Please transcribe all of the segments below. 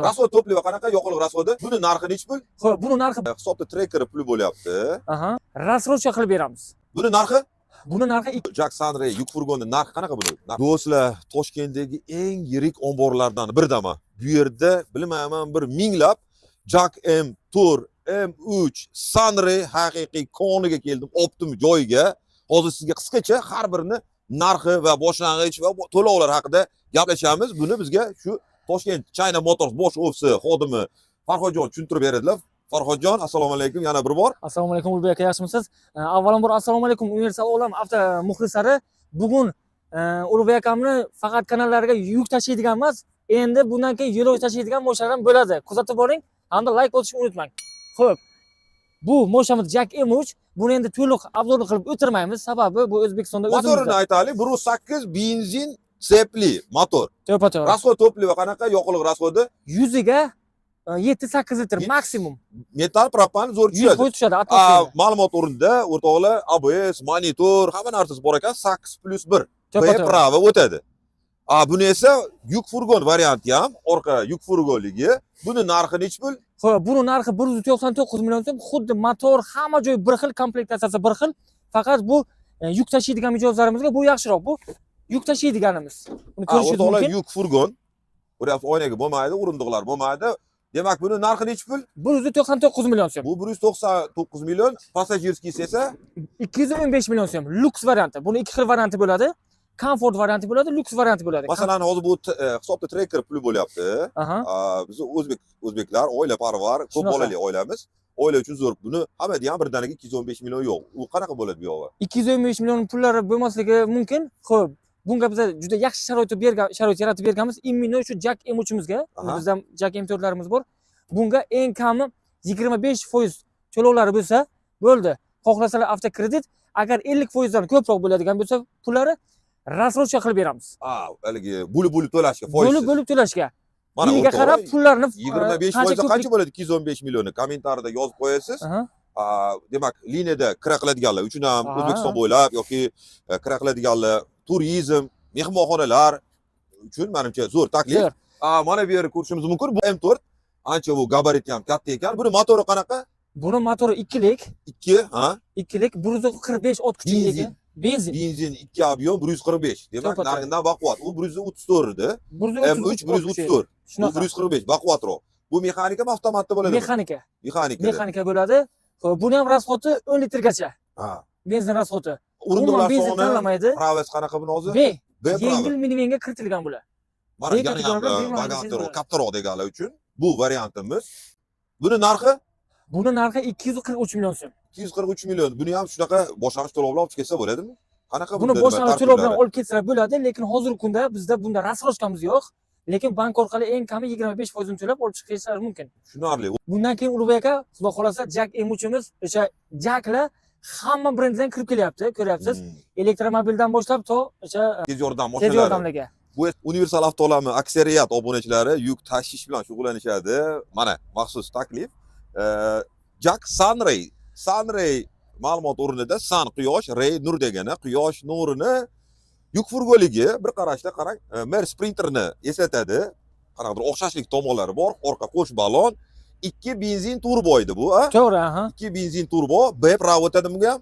Расход топлива qanaqa? Yoqilg'i расход i? Buni narxi nechi pul? Xo'p, buni narxi Hisobda Tracker puli bo'lyapti. Aha, рассрочка qilib beramiz. Buni narxi? Buni narxi JAC Sunray yuk furgoni narxi qanaqa buni? Do'stlar, Toshkentdagi eng yirik omborlardan biridaman. Bu yerda bilmayman, bir minglab JAC M4, M3, Sunray haqiqiy koniga keldim, optim joyiga. Hozir sizga qisqacha har birini narxi va boshlang'ich va to'lovlar haqida gaplashamiz. Buni bizga shu Toshkent China Motors bosh ofisi xodimi Farhodjon tushuntirib beradilar. Farhodjon, assalomu alaykum yana bir bor. Assalomu alaykum, Ulug'bek aka, yaxshimisiz? Avvalambor assalomu alaykum, Universal Olam avto muxlislari. Bugun Ulug'bek akamni faqat kanallariga yuk tashiydigan emas, endi bundan keyin yo'lovchi tashiydigan mashinalar ham bo'ladi. Kuzatib boring hamda layk bosishni unutmang. Xo'p, bu mashinamiz JAC M3. Buni endi to'liq обзор qilib o'tirmaymiz, sababi bu O'zbekistonda Motorini o'zimizda. aytaylik, 1.8 benzin сцеп li motor. To'ppa-to'g'ri. Расход топлива qanaqa? Yoqilg'i расход i? Yuziga 7-8 litr maksimum. Metan, propan zo'r 100 tushadi. foiz tushadi A, atmosferaga. Ma'lumot o'rnida, o'rtoqlar, ABS, monitor, hamma narsasi bor ekan, 8 plus 1. B To'ppa-to'g'ri. права o'tadi. A, buni esa yuk furgon varianti ham, orqa yuk furgonligi. Buni narxi nechi pul? Xo'p, buni narxi 199 million so'm. Xuddi motor, hamma joyi bir xil, komplektatsiyasi bir xil. Faqat bu yuk tashiydigan mijozlarimizga bu yaxshiroq. Bu yuk tashiydiganimiz. Buni A, ko'rishingiz o'rtoqlar, mumkin. yuk furgon. Ko'ryapsiz, oynaga bo'lmaydi, o'rindiqlar bo'lmaydi. Demak, buni narxi nechi pul? 199 million so'm. Bu 199 million, пассажирский esa 215 million so'm. Lyuks varianti. Buni ikki xil varianti bo'ladi. Komfort varianti bo'ladi, lyuks varianti bo'ladi. Masalan, hozir bu hisobda Tracker puli bo'lyapti. Aha. A, biz o'zbeklar oilaparvar, ko'p Shunaqa. bolali oilamiz. Oila uchun zo'r. Buni hammada ham birdaniga 215 million yo'q. U qanaqa bo'ladi bu yog'i? 215 million pullari bo'lmasligi mumkin. Xo'p, bunga biza juda yaxshi sharoit bergan, sharoit yaratib berganmiz. Именно shu JAC M3imizga, bizda JAC M4larimiz bor. Bunga eng kami 25% to'lovlari bo'lsa, bo'ldi. Xohlasalar avtokredit, agar 50% dan ko'proq bo'ladigan bo'lsa, pullari рассрочка qilib beramiz. A, haligi bo'lib bo'lib to'lashga, foizsiz. Bo'lib bo'lib to'lashga. Mana Yiliga o'rtoqlar, qarab pullarni 25 qancha foizda ko'plik qancha bo'ladi 215 millionni? Kommentariyada yozib qo'yasiz. Aha. A, demak, liniyada kira qiladiganlar uchun ham O'zbekiston bo'ylab yoki kira qiladiganlar, turizm, mehmonxonalar uchun manimcha zo'r taklif. Zo'r. A, mana bu yerni ko'rishimiz mumkin. Bu M4 ancha bu gabariti ham katta ekan. Buni motori qanaqa? Buni motori ikkilik, 2, ha? ikkilik 145 ot kuchiga ega. Benzin. Benzin. Benzin 2 объем 145. Demak, To'ppa-to'g'ri. narxidan baquvvat. U 134 edi. 133 M3 ot kuchi. 134. Bu Shunaqa. 145 baquvvatroq. Bu mexanikami, avtomatda bo'ladimi? Mexanika. Mexanika. Mexanika bo'ladi. Xo'p, buni ham расход i 10 litrgacha. Ha. Benzin расход i. O'rindiqlar Umuman benzin soni tanlamaydi. Права si qanaqa buni hozir? B. B права. Yengil minivanga kiritilgan bular. Mana B yana ham kategoriyada bemalol variantlar bo'ladi. kattaroq deganlar uchun bu variantimiz. Buni narxi? Buni narxi 243 million so'm. 243 million. Buni ham shunaqa boshlang'ich to'lov bilan olib kelsa bo'ladimi? Qanaqa Buni bunda nima boshlang'ich to'lov bilan tartiblari? olib ketsalar bo'ladi, lekin hozirgi kunda bizda bunda рассрочка miz yo'q. Lekin bank orqali eng kami 25 foizini to'lab olib chiqishlari mumkin. Tushunarli. Bundan keyin, Ulug'bek aka, xudo xohlasa, JAC M3imiz, o'sha JAClar hamma brenddan kirib kelyapti, ko'ryapsiz. Elektromobildan boshlab to o'sha Tez yordam tez mashinalari. yordamlarga. Bu Universal avtolarni aksariyat obunachilari yuk tashish bilan shug'ullanishadi. Mana maxsus taklif. JAC Sunray. Sunray ma'lumot o'rnida Sun quyosh, Ray nur degani, quyosh nurini yuk furgonligi. Bir qarashda qarang, Mer Sprinterni eslatadi. Qanaqadir o'xshashlik tomonlari bor. Orqa qo'sh balon, ikki benzin turbo edi bu, a? To'g'ri, aha. Ikki benzin turbo, B права o'tadi bunga ham?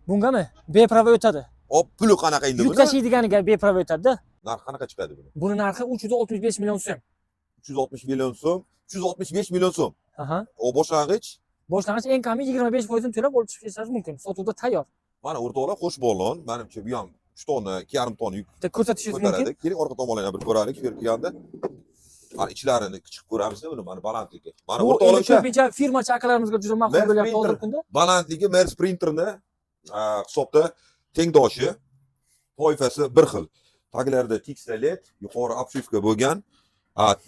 Bungami? B права o'tadi. Hop, puli qanaqa endi Yuk buni? tashiydiganiga B права o'tadi-da. Narxi qanaqa chiqadi buni? Buni narxi 365 million so'm. 360 million so'm, 365 million so'm. Aha. O boshlang'ich Boshlang'ich eng kami 25 foizini to'lab olib chiqishingiz mumkin. Sotuvda tayyor. Mana o'rtoqlar, qo'sh balon, manimcha bu ham 3 tonna, 2,5 tonna yuk Bitta ko'rsatishingiz mumkin. ko'taradi. Keling, orqa tomonlarni bir ko'raylik, shu yerga kelganda. Mana ichlarini chiqib ko'ramizda buni, mana balandligi. Mana Bu o'rtoqlar endi o'sha ko'pincha firmachi akalarimizga juda ma'qul Mer bo'lyapti Sprinter. hozirgi kunda. Balandligi Mer Sprinterni hisobda tengdoshi, toifasi bir xil. Taglarida текстолит, yuqori обшивка bo'lgan.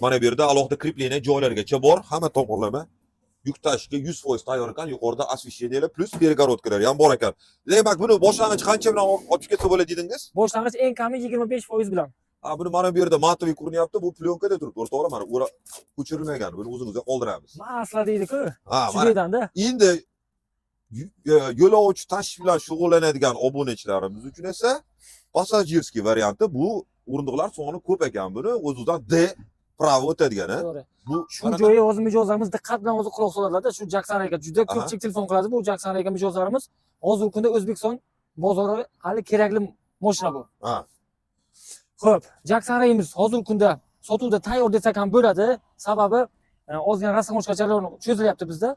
Mana bu yerda alohida крепление joylargacha bor. Hamma tomonlama yuk tashishga 100% tayyor ekan. Yuqorida освещение плюс перегородка lar ham bor ekan. Demak, buni boshlang'ich qancha bilan olib ketsa bo'ladi dedingiz? Boshlang'ich eng kami 25% bilan. Ha, buni mana bu yerda матовый ko'rinyapti. Bu plyonka turibdi. O'rtoqlar, mana ko'chirilmagan. Buni o'zingizga qoldiramiz. Масло deydi-ku. Ha, Shu mana. joydanda. Endi yo'lovchi tashish bilan shug'ullanadigan obunachilarimiz uchun esa пассажирский varianti, bu o'rindiqlar soni ko'p ekan buni. O'zidan D Право o'tadigan, a? To'g'ri. Bu Shu joyi hozir mijozlarimiz diqqat bilan o'zi quloq soladilar-da, shu JAC Sunrayga juda ko'pchilik telefon qiladi bu JAC Sunrayga mijozlarimiz. Hozirgi kunda O'zbekiston bozori hali kerakli mashina bu. Xo'p, JAC Sunrayimiz hozirgi kunda sotuvda tayyor desak ham bo'ladi. Sababi ozgina растаможка jarayoni cho'zilyapti bizda.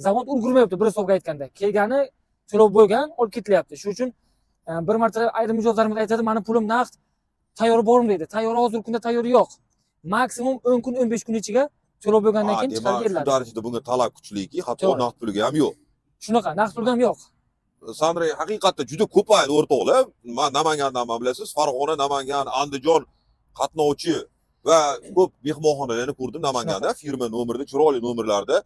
Zavod ulgurmayapti bir hisobga aytganda. Kelgani to'lov bo'lgan, olib ketilyapti. Shuning uchun bir marta ayrim mijozlarimiz aytadi, mani pulim naqd, tayyor bormi deydi. Tayyor hozirgi kunda tayyor yo'q. Maksimum 10 kun, 15 kun ichiga to'lov bo'lgandan keyin chiqarib Demak, shu beriladi. darajada bunga talab kuchliki, hatto naqd pulga ham yo'q. Shunaqa, naqd pulga ham yo'q. Sunray haqiqatda juda ko'paydi, o'rtoqlar. Man Namangandanman, bilasiz. Farg'ona, Namangan, Andijon qatnovchi va ko'p mehmonxonalarni ko'rdim Namanganda. Firma nomerda, chiroyli nomerlarda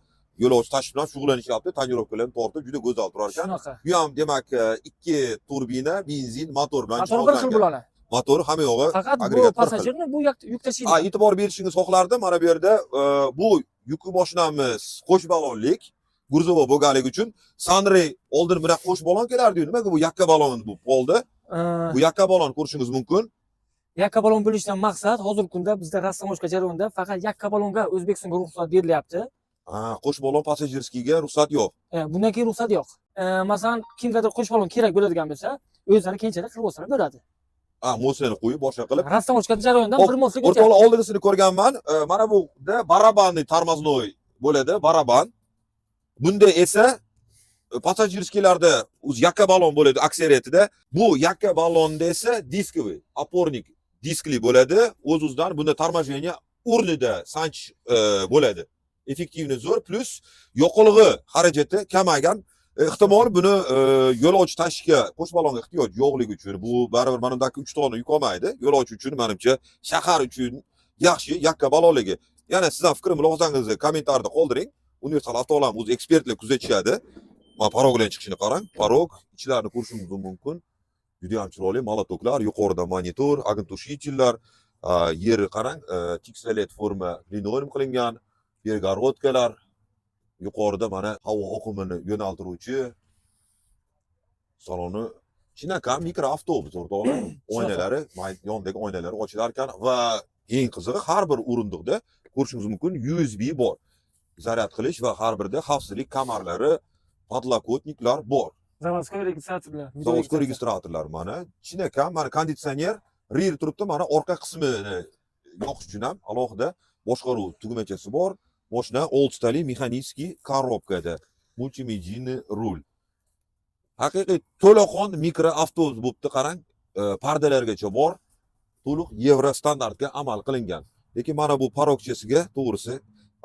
yo'lovchi tashish bilan shug'ullanishyapti. Тонировка larni tortib juda go'zal turar ekan. Shunaqa. Bu ham demak ikki turbina, benzin, motor bilan Motori bir xil jihozlangan. bularni. Motori hamma yog'i Faqat bu agregat bir xil. Passajirni, bu yuk tashiydi. E'tibor berishingizni xohlardim. Mana bu yerda bu yukli mashinamiz qo'sh balonlik, грузовой bo'lganligi uchun Sunray oldin bunaqa qo'sh balon kelardi-yu, nimaga bu yakka balon bo'lib qoldi? Bu yakka balon ko'rishingiz mumkin. Yakka balon bo'lishdan maqsad hozirgi kunda bizda растаможка jarayonida faqat yakka balonga O'zbekistonga ruxsat berilyapti. Ha, qo'sh balon пассажирский ga ruxsat yo'q. Bundan keyin ruxsat yo'q. Masalan, kimgadir qo'sh balon kerak bo'ladigan bo'lsa, o'zlari keyinchalik qilib olsalar bo'ladi. Ha, mosini qo'yib boshqa qilib. Растаможка jarayonidan Hop, bir moslik o'tyapti. O'rtoqlar, oldingisini ko'rganman. Mana bu-da барабанный тормозной bo'ladi, baraban. Bunda esa пассажирский larda o'zi yakka balon bo'ladi aksariyatida. Bu yakka balonda esa дисковый, опорник diskli bo'ladi. O'z-o'zidan bunda торможение o'rnida sanch bo'ladi. Эффективный zo'r, плюс yoqilg'i xarajati kamaygan. Ehtimol buni yo'lovchi tashishga qo'sh balonga ehtiyoj yo'qligi uchun bu baribir mana bundagi 3 tonna yuk olmaydi. Yo'lovchi uchun manimcha shahar uchun yaxshi yakka balonligi. Yana siz ham fikr mulohazangizni kommentariyada qoldiring. Universal Avtoalam o'zi ekspertlar kuzatishadi. Mana порог bilan chiqishini qarang. Порог ichlarini ko'rishingiz mumkin. Juda ham chiroyli молоток lar, yuqorida monitor, огнетушитель lar, yeri qarang, tekstolet forma linoleum qilingan, перегородка lar, yuqorida mana havo oqimini yo'naltiruvchi saloni chinakam mikroavtobus, o'rtoqlar. Oynalari, yonidagi oynalari ochilar ekan va eng qizig'i har bir o'rindiqda ko'rishingiz mumkin USB bor. Zaryad qilish va har birida xavfsizlik kamarlari, подлокотник lar bor. Заводской registratorlar. Заводской registratorlar mana chinakam mana konditsioner rear turibdi, mana orqa qismini yoqish uchun ham alohida boshqaruv tugmachasi bor. Moshina oltitali механический коробка da, мультимедийный rul. Haqiqiy to'laqon mikroavtobus bo'libdi, qarang, pardalargacha bor. To'liq yevro standartga amal qilingan. Lekin mana bu порог chasiga to'g'risi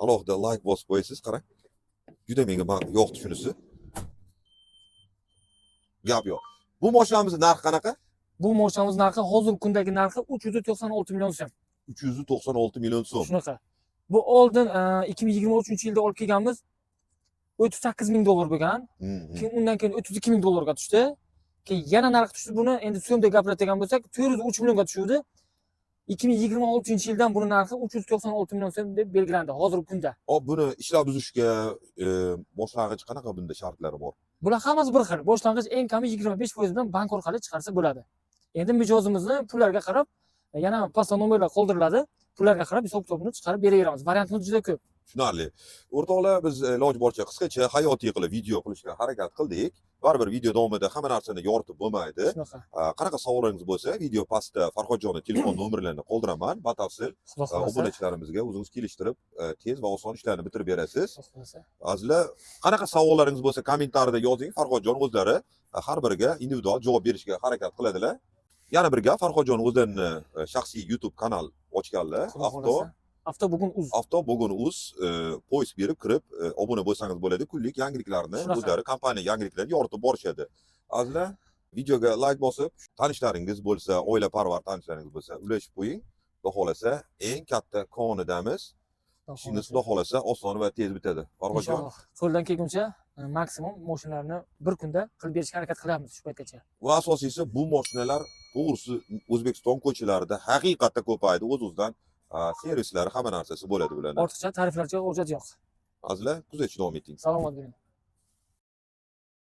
alohida layk bosib qo'yasiz, qarang. Juda menga yoqdi shunisi. Gap yo'q. Bu mashinamizni narxi qanaqa? Bu mashinamiz narxi, hozirgi kundagi narxi 396 million so'm. 396 million so'm. Shunaqa. Bu oldin 2023 yilda olib kelganmiz. 38 ming dollar bo'lgan. Keyin undan keyin 32 ming dollarga tushdi. Keyin yana narx tushdi buni. Endi so'mda gapiradigan bo'lsak, 403 millionga tushdi. 2026 yildan buni narxi 396 million so'm deb belgilandi hozirgi kunda. Hop, buni ishlab tuzishga boshlang'ich qanaqa bunda shartlari bor? Bular hammasi bir xil. Boshlang'ich eng kami 25% bilan bank orqali chiqarsa bo'ladi. Endi mijozimizni pullarga qarab yana pastda nomerlar qoldiriladi. Pullarga qarab hisob kitobini chiqarib beraveramiz. Variantimiz juda ko'p. Tushunarli. O'rtoqlar, biz iloji boricha qisqacha hayotiy qilib video qilishga harakat qildik. Baribir video davomida hamma narsani yoritib bo'lmaydi. Shunaqa. Qanaqa savollaringiz bo'lsa, video pastda Farhodjonni telefon nomerlarini qoldiraman. Batafsil Xudo xohlasa. Obunachilarimizga o'zingiz kelishtirib, tez va oson ishlarni bitirib berasiz. Xudo xohlasa. Azizlar, qanaqa savollaringiz bo'lsa kommentariyada yozing. Farhodjon o'zlari har biriga individual javob berishga harakat qiladilar. Yana bir gap, Farhodjon o'zlarini shaxsiy YouTube kanal ochganlar. Xudo Avto xohlasa. Avto bugun uz. Avto bugun uz поиск berib kirib obuna bo'lsangiz bo'ladi. Kunlik yangiliklarni Shunaqa. o'zlari kompaniya yangiliklarni yoritib borishadi. Azizlar, videoga layk bosib, tanishlaringiz bo'lsa, oila parvar tanishlaringiz bo'lsa, ulashib qo'ying. Xudo xohlasa, eng katta konidamiz. Xudo Ishingiz xohlasa. xudo xohlasa oson va tez bitadi. Farhodjon, Inshaalloh. Qo'ldan kelguncha maksimum mashinalarni bir kunda qilib berishga harakat qilyapmiz shu paytgacha. Va asosiysi bu mashinalar to'g'risi O'zbekiston ko'chalarida haqiqatda ko'paydi. O'z-o'zidan servislari, hamma narsasi bo'ladi bularni. Ortiqcha tariflarga hojat yo'q. Azizlar, kuzatishda davom eting. Salomat bo'ling.